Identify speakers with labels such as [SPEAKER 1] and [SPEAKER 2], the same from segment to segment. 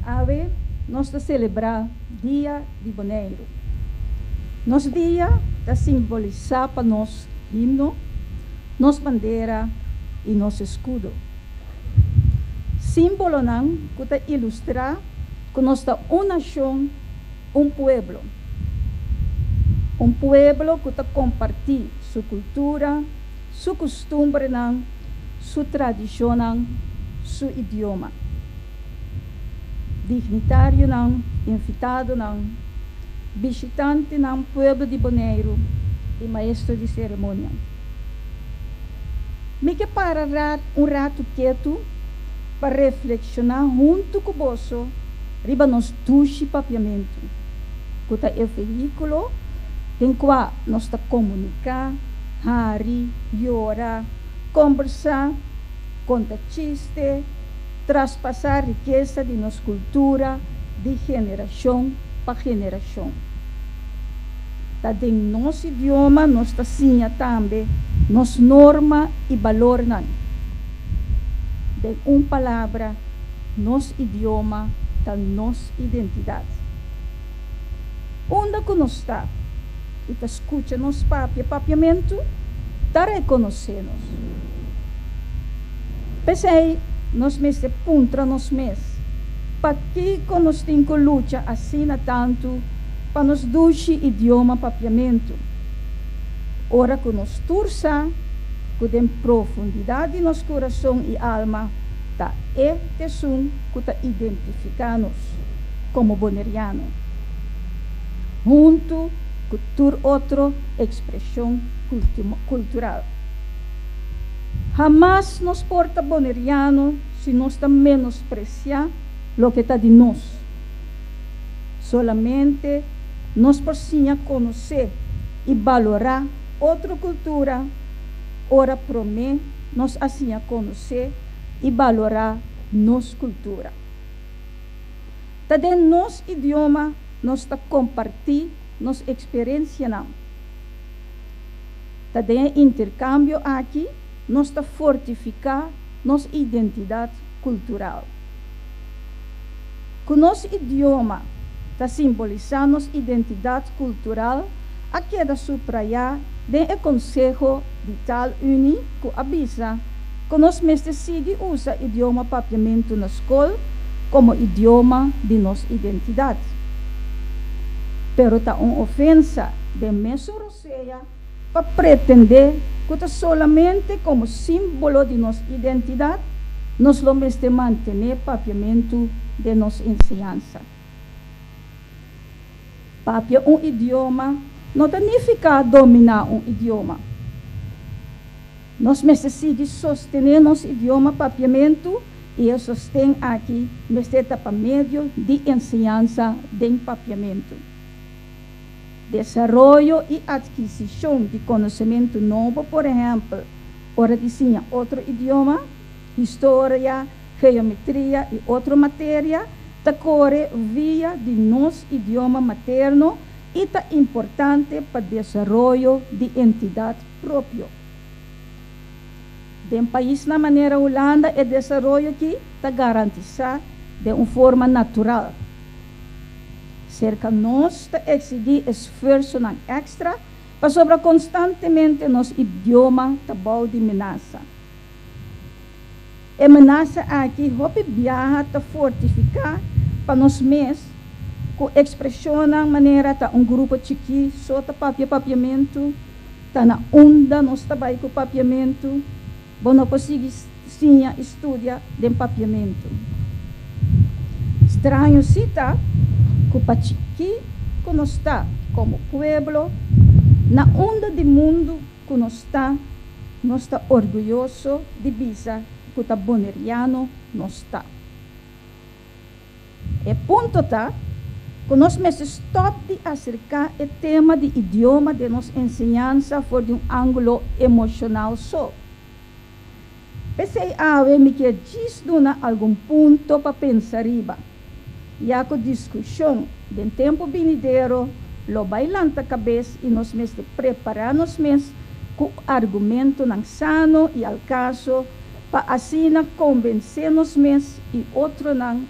[SPEAKER 1] Awe nos ta selebrá Dia di Boneiru. Nos dia ta simbolisá pa nos himno, nos bandera i nos eskudo. Símbolonan ku ta ilustrá ku nos ta un nashon, un pueblo. Un pueblo ku ta kompartí su kultura, su kustumbernan, su tradishonnan, su idioma. Dignitarionan, invitadonan, bishitantenan, pueblo di Boneiru i maestro di seremonia. Mi ke para un ratu ketu pa reflekshoná huntu ku boso riba nos dushi papiamentu, ku ta e vehíkulo den kua nos ta komuniká, hari, yora, kombersá, konta chiste, traspasá rikesa di nos kultura di generashon pa generashon. Ta den nos idioma nos ta siña tambe nos norma i balornan. Den un palabra, nos idioma ta nos identidat. Unda ku nos ta i ta skucha nos papia papiamentu, ta rekonosé nos. P'esei nos mester puntra nos mes, Pakiko nos tin ku lucha asina tantu pa nos dushi idioma papiamentu, ora ku nos tur sa ku den profundidat di nos kurason i alma ta e t'esun ku ta identifiká nos komo boneriano, huntu ku tur otro ekspreshon kultural? Hamas nos por ta boneriano si nos ta menospresiá loke ta di nos. Solamente nos por siña konosé i balorá otro kultura ora promé nos a siña konosé i balorá nos kultura. Ta den nos idioma nos ta kompartí nos eksperensianan. Ta den e interkambio aki nos ta fortifiká nos identidat kultural. Ku nos idioma ta simbolisá nos identidat kultural a keda suprayá den e konseho di Taalunie ku a bisa ku nos mester sigui usa idioma papiamentu na skol komo idioma di nos identidat. Pero ta un ofensa den mesun rosea pa pretendé ku ta solamente komo símbolo di nos identidat nos lo mester mantené papiamentu den nos enseñansa. Papia un idioma no ta nifiká dominá un idioma. Nos mester sigui sostené nos idioma papiamentu i e sosten aki mester ta pa medio di enseñansa den papiamentu. Desaroyo i atkisishon di konosementu nobo, por ehèmpel, ora di siña otro idioma, historia, geometria i otro materia, ta kore via di nos idioma materno i ta importante pa desaroyo di entidat propio. Den paisnan manera Hulanda e desaroyo aki ta garantisá den un forma natural. Serka nos ta eksigí esfuersonan èkstra pasobra konstantemente nos idioma ta bou di menasa. E menasa aki hopi biaha ta fortifiká pa nos mes ku ekspreshonnan manera ta un grupo chikí so ta papia papiamentu, ta na unda nos ta bai ku papiamentu, bo no por sigui siña i studia den papiamentu. Straño sí ta ku pa chikí ku nos ta komo pueblo, na unda di mundu ku nos ta, nos ta orguyoso di bisa ku ta boneriano nos ta. E punto ta ku nos mester stòp di aserká e tema di idioma den nos enseñansa for di un ángulo emoshonal so. P'esei awe mi kier djis duna algun punto pa pensa riba, ya ku diskushon den tempu binidero lo bai lanta kabes i nos mester prepará nos mes ku argumentonan sano i al kaso pa asina konvensé nos mes i otronan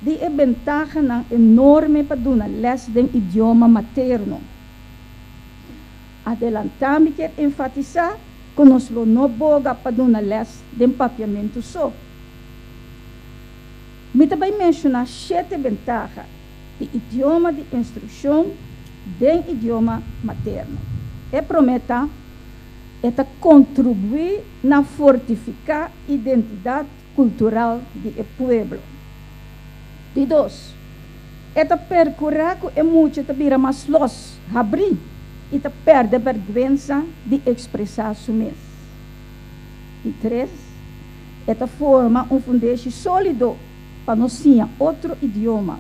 [SPEAKER 1] di e bentahanan enorme pa duna lès den idioma materno. Adelantá mi kier enfatisá ku nos lo no boga pa duna lès den papiamentu so. Mi ta bai menshoná shete bentaha di idioma di instrukshon den idioma materno. E promé ta, e ta kontribuí na fortifiká identidat kultural di e pueblo. Di dos, e ta perkurá ku e mucha ta bira mas lòs, habrí i ta pèrdè bèrgwensa di ekspresá su mes. Di tres, e ta forma un fundeshi sólido pa nos siña otro idioma.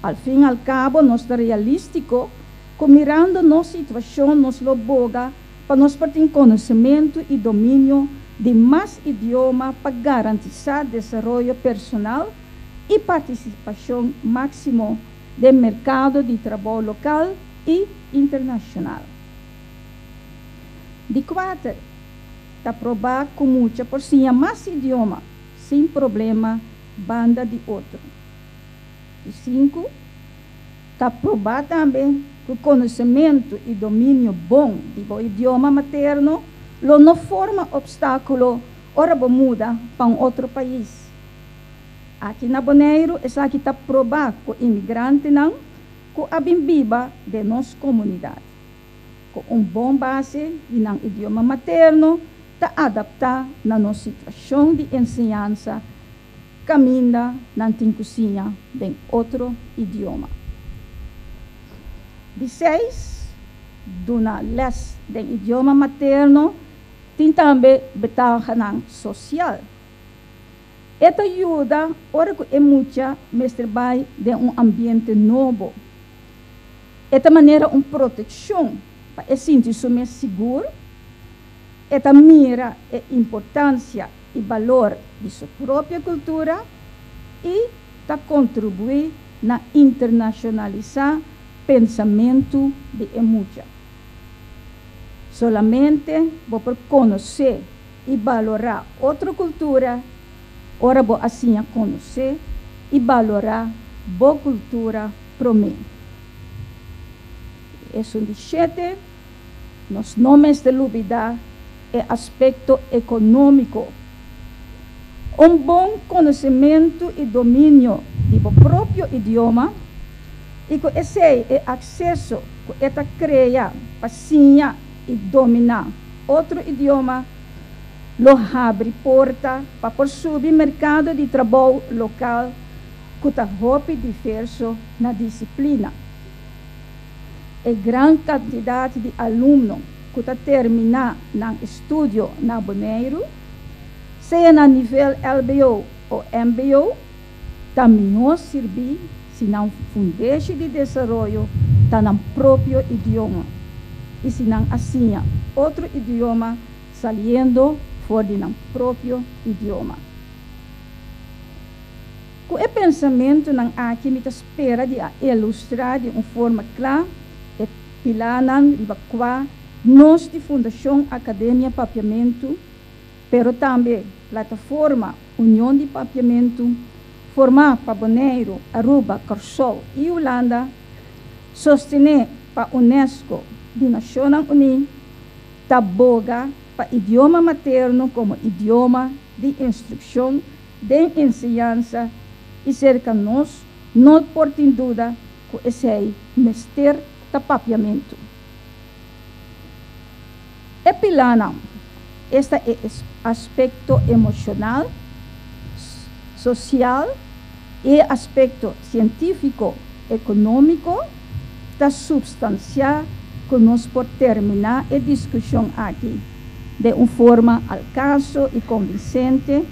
[SPEAKER 1] Al fin al kabo nos ta realístiko ku mirando nos situashon nos lo boga pa nos por tin konosementu i dominio di mas idioma pa garantisá desaroyo personal i partisipashon máksimo den merkado di trabou lokal i internashonal. Di kuater, ta probá ku mucha por siña mas idioma sin problema banda di otro. Di sinku, ta probá tambe ku konosementu i dominio bon di bo idioma materno lo no forma opstákulo ora bo muda pa un otro pais. Aki na Boneiru esaki ta probá ku imigrantenan ku a bin biba den nos komunidat, ku un bon base di nan idioma materno ta adaptá na nos situashon di enseñansa kaminda nan tin ku siña den otro idioma. Di seis, duna lès den idioma materno tin tambe betahanan sosial. E ta yuda ora ku e mucha mester bai den un ambiente nobo. E ta manera un protekshon pa e sinti su mes sigur. E ta mira e importansia i balor di su propio kultura i ta kontribuí na internashonalisá pensamentu di e mucha. Solamente bo por konosé i balorá otro kultura ora bo a siña konosé i balorá bo kultura promé. Esun di shete, nos no mester lubidá e aspekto ekonómiko. Un bon konosementu i dominio di bo propio idioma i ku esei e akseso ku e ta krea pa siña i dominá otro idioma lo habri porta pa por subi merkado di trabou lokal ku ta hopi diverso na disiplina. E gran kantidat di alumno ku ta terminá nan estudio na Boneiru, sea na nivel lbo o mbo, ta mihó sirbí si nan fundeshi di desaroyo ta nan propio idioma i si nan a siña otro idioma saliendo for di nan propio idioma. Ku e pensamentunan aki mi ta spera di a ilustrá di un forma kla e pilánan riba kua nos di Fundashon Akademia Papiamentu, pero tambe Plataforma Union di Papiamentu, formá pa Boneiru, Aruba, Kòrsou i Hulanda, sostené pa unesco di Nashonnan Uní, ta boga pa idioma materno komo idioma di instrukshon den enseñansa i serka nos no por tin duda ku esei mester ta papiamentu. E pilánan, esta e aspekto emoshonal, sosial i e aspekto sientífiko, ekonómiko, ta supstansiá ku nos por terminá e diskushon aki den un forma al kaso i konvinsente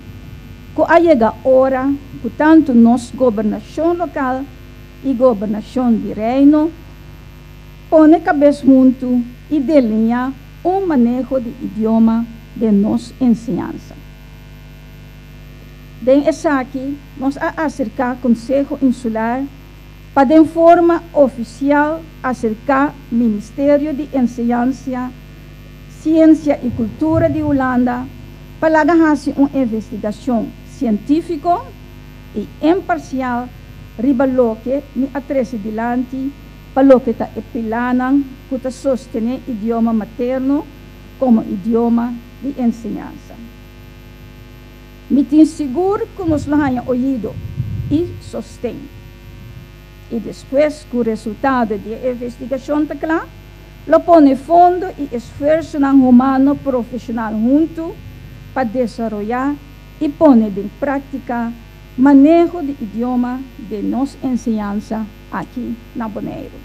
[SPEAKER 1] ku a yega ora ku tantu nos gobernashon lokal i gobernashon di Reino pone kabes huntu i deliñá un maneho di idioma den nos enseñansa. Den esaki nos a aserká Konseho Insular pa den forma ofisial aserká Ministerio di Enseñansa, Siensia i Kultura di Hulanda pa laga hasi un investigashon sientífiko. i imparsial riba loke mi a trese dilanti pa loke ta e pilánan ku ta sostené idioma materno komo idioma di enseñansa. Mi tin sigur ku nos lo haña oido i sosten. I despues ku resultado di e investigashon ta kla, lo pone fondo i esfuersonan humano profeshonal huntu pa desaroyá i pone den práktika maneho di idioma den nos enseñansa aki na Boneiru.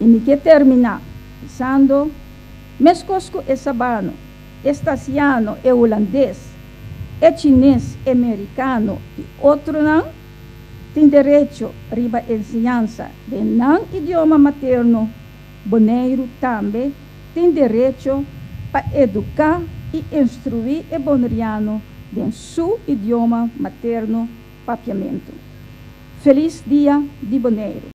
[SPEAKER 1] I mi ke terminá bisando, meskos ku e sabano, e stasiano, e hulandes, e chines, e merikano i otronan tin derecho riba enseñansa den nan idioma materno, Boneiru tambe tin derecho pa eduká i instruí e boneriano den su idioma materno, papiamentu. Felis Dia di Boneiru!